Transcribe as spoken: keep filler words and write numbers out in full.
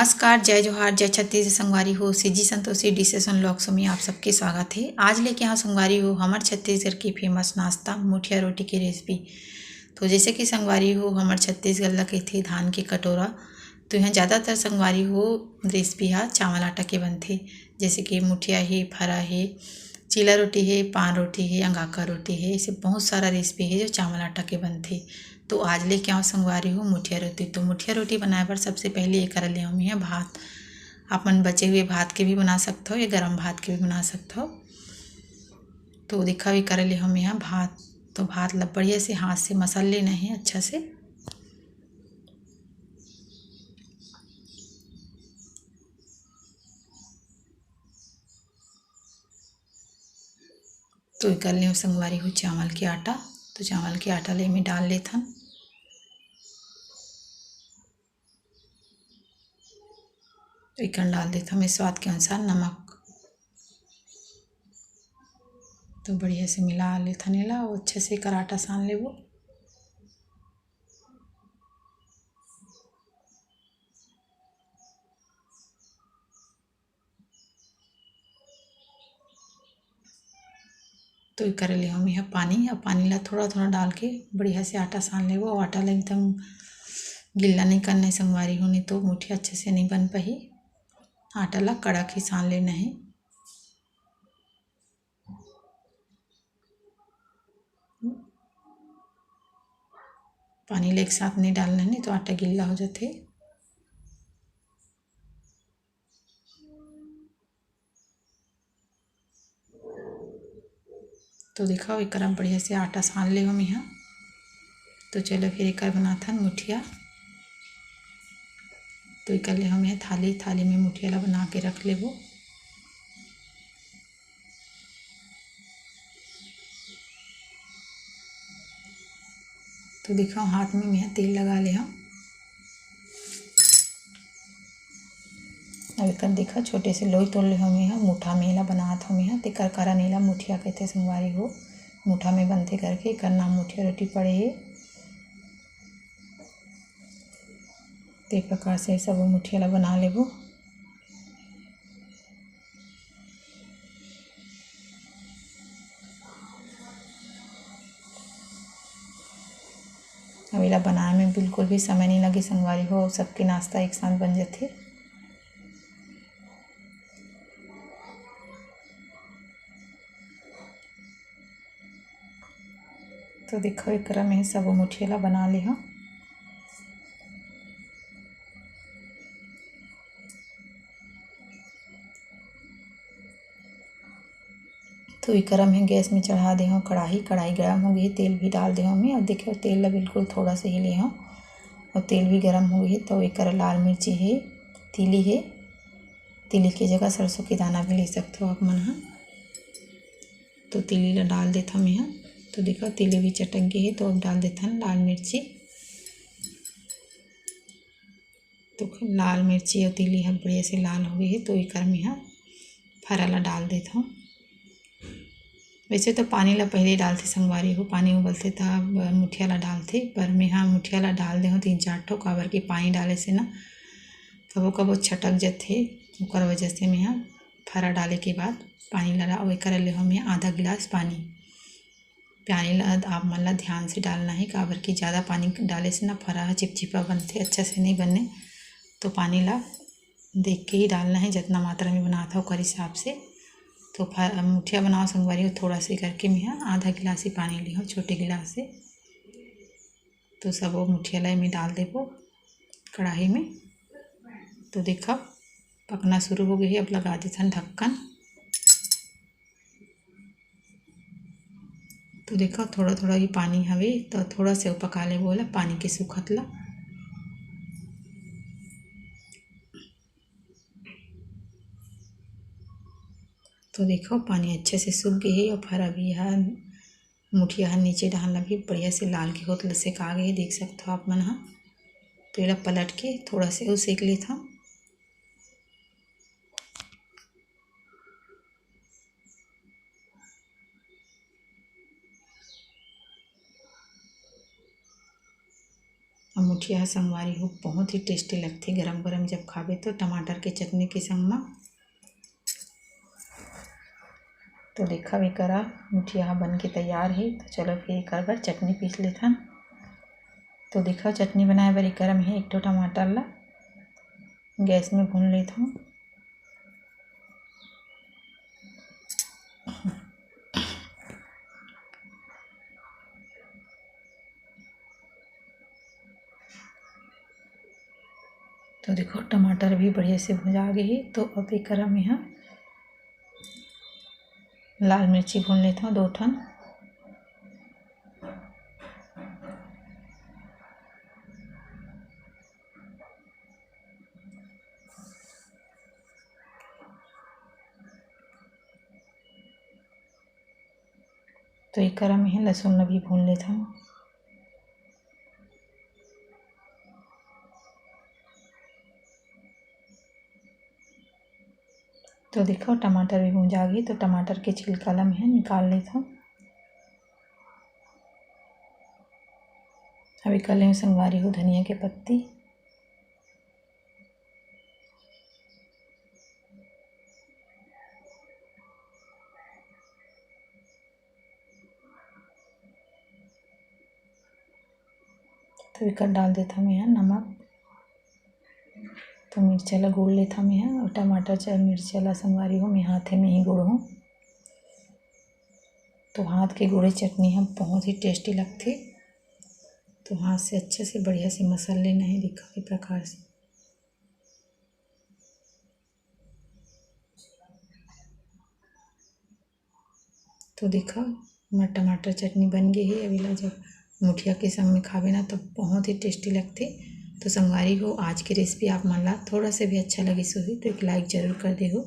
नमस्कार, जय जोहार, जय छत्तीसगढ़ संगवारी हो। CG Santoshi dishes and vlogs में आप सबके स्वागत है। आज लेके आए हंव संगवारी हो हमर छत्तीसगढ़ के फेमस नाश्ता मुठिया रोटी के रेसिपी। तो जैसे कि संगवारी हो हमर छत्तीसगढ़ ला कहिथे धान के कटोरा, तो यहाँ ज़्यादातर संगवारी हो रेसिपी हा चावल आटा के बनथे। जैसे कि मुठिया हे, फरा हे, चीला रोटी हे, पान रोटी हे, अंगाका रोटी हे, ऐसे बहुत सारा रेसिपी हे जो चावल आटा के बनथे। तो आज लेके आए हंव संगवारी हो मुठिया रोटी। तो मुठिया रोटी बनाए बर सबसे पहले एकरा ले हंव यहाँ भात। आप मन बचे हुए भात के भी बना सकथो या गरम भात के भी बना सकथो। तो देखा, एकरा ले हंव यहाँ भात। तो भात ला बढ़िया से हाथ से मसल लेना है अच्छा से। तो एकर ले हंव संगवारी हो चावल के आटा। तो चावल के आटा ले एमे डाल लेथन। तो एकर डाल देथन स्वाद के अनुसार नमक। तो बढ़िया से मिला लेथन एला, अउ अच्छे से एकर आटा सान लेबो। तो एकर ले हंव यहाँ पानी, अउ पानी ला थोड़ा थोड़ा डाल के बढ़िया से आटा सान लेबो। अउ आटा ला एकदम गिल्ला नहीं करना है संगवारी हो, नहीं तो मुठिया अच्छे से नहीं बन पाही। आटा ला कड़क ही सान लेना है। पानी ला एक साथ नहीं डालना है, नहीं तो आटा गिल्ला हो जाथे। तो देखा, एकरा बढ़िया से आटा सान ले हंव यहाँ। तो चलो फिर एकर बनाथन मुठिया। तो एकर ले हंव यहाँ थाली, थाली में मुठिया ला बना के रख लेबो। तो देखा, हाथ में मैं तेल लगा ले हंव। अब एकर देखा, छोटे से लोई तोड़ ले हंव मैं ह, मुठा में एला बनात हंव मैं ह, तेकर कारण एला मुठिया कहिथे संगवारी हो, मुठा में बनथे करके एकर नाम मुठिया रोटी पड़े हे। ते प्रकार से सब मुठिया ला बना लेबो। अब एला बनाए में बिल्कुल भी समय नहीं लगे संगवारी हो, सबके नाश्ता एक साथ बन जथे। तो देखो, एकरा में सबो मुठिया ला बना ले हंव। तो एकरा में गैस में चढ़ा दे हंव कढ़ाई, कढ़ाई गरम हो गई, तेल भी डाल दे हंव मैं। अब देखियो, तेल ला बिल्कुल थोड़ा से ही ले हंव और तेल भी गरम हो गई। तो एकर लाल मिर्ची हे, तिली हे, तिली के जगह सरसों के दाना भी ले सकथो आप मन ह। तो तिली ला डाल देथन मैं ह। तो देखो, तिली भी चटक गई है, तो अब डाल देथन लाल मिर्ची। तो लाल मिर्ची और तिली ह बढ़िया से लाल हो गई है, तो एकर मैं ह फरा ला डाल देथन। वैसे तो पानी ला पहले डालथे संगवारी हो, पानी उबलथे तब मुठिया ला डालथे, पर मैं ह मुठिया ला डाल दे हंव तीन चार ठो, काबर कि पानी डाले से ना कभो कभो छटक जथे, ओकर वजह से मैं ह फरा डाले के बाद पानी ला, अउ एकर ले हंव मैं आधा गिलास पानी। पानी ला आप मन ला ध्यान से डालना है, काबर कि ज़्यादा पानी डाले से ना फरा ह चिपचिपा बनथे, अच्छा से नहीं बने। तो पानी ला देख के ही डालना है, जितना मात्रा में बनात हव ओकर हिसाब से। तो फर-, मुठिया बनाओ संगवारी हो, थोड़ा से करके मैं ह आधा गिलास ही पानी ली हंव, छोटे गिलास से। तो सबो मुठिया ला एमे डाल देबो कढ़ाई में। तो देखा, पकना शुरू हो गई है, अब लगा देथन ढक्कन। तो देखो, थोड़ा थोड़ा ही पानी हवे, तो थोड़ा से पका लेबो ओला, पानी के सूखत ला। तो देखो, पानी अच्छे से सूख गए हे और फरा भी ह, मुठिया ह नीचे डहान ला भी बढ़िया से लाल के होत ल सेका गए हे, देख सकथो आप मन ह। तो एला पलट के थोड़ा से अउ सेक लेथन। अउ मुठिया ह संगवारी हो बहुत ही tasty लगथे गरम गरम जब खाबे तो टमाटर के चटनी के संग म। तो देखव एकर मुठिया ह बन के तैयार हे। तो चलो फिर एकर बर चटनी पीस लेथन। तो देखव चटनी बनाए बर एकर में एक ठो टमाटर ला गैस में भून लेथव। तो देखो टमाटर भी बढ़िया से भुंजा गे हे। तो अब एकर में हम लाल मिर्ची भून लेथव दो ठन। तो एकर में लहसुन ला भी भून लेथव। तो देखो टमाटर भी भुंजा गे, तो टमाटर के छिलका ला मैं निकाल लेथव। अभी कर लेहूँ संगवारी हो धनिया के पत्ती। तो एकर डाल देथव मैं ह नमक। तो मिर्चा ला गोड़ लेथव मैं ह, अउ टमाटर च मिर्चा ला संगवारी हो मैं हाथे में ही गोड़हूँ। तो हाथ के गोड़े चटनी ह बहुत ही tasty लगथे। तो हाथ से अच्छे से बढ़िया से मसल लेना है, देखो ये प्रकार से। तो देखा, हमर टमाटर चटनी बन गे हे। अब एला जब मुठिया के संग में खाबे ना, तब बहुत ही tasty लगथे। तो संगवारी हो, आज के recipe आप मन ला थोड़ा सा भी अच्छा लगिस होही, तो एक like जरूर कर देहू।